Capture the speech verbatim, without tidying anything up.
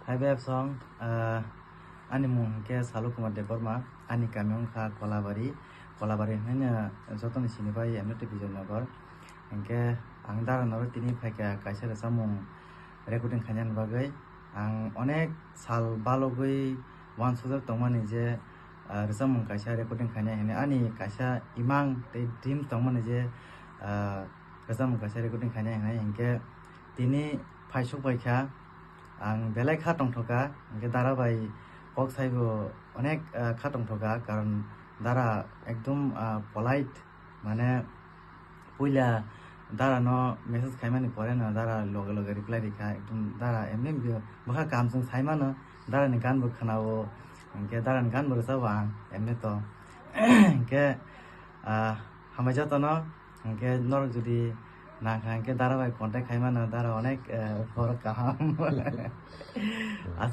Hai bai song, ah, ani mung hwnkhe Salu Kumar Debbarma, ani kami wngkha Kolabari. Kolabari hwnwi no jotoni sinibai M T Vijaynagar. Hwnkhe ang dara noro tini phaikha kaisa rwchapmung recording khainani bagwi. Ang onek sal balogwi uansukjak tongmani je, ah, rwchapmung kaisa recording khainai hwnwi ani kaisa imang tei dream tongmani je, ah, rwchapmung kaisa recording khainai hwnwi. Hwnkhe tini phaisuk baikha. Ang belai kha tongthoka, hwnkhe dara bai kok saibo onek, ah, kha tongthoka, karon dara ekdum, ah, polite, mane puila dara no message khaimani pore no dara loge loge reply rikha, ekdum dara emni bwkha kaham chwng saimano, dara ni gan bo khwnao, hwnkhe dara ni gan bo rwchabo ang emni to, hwnkhe, ah, hambai jotono. Hwnkhe norok jodi nangkha hwnkhe dara bai contact khaimano, dara onek, eh, borok kaham. Aswk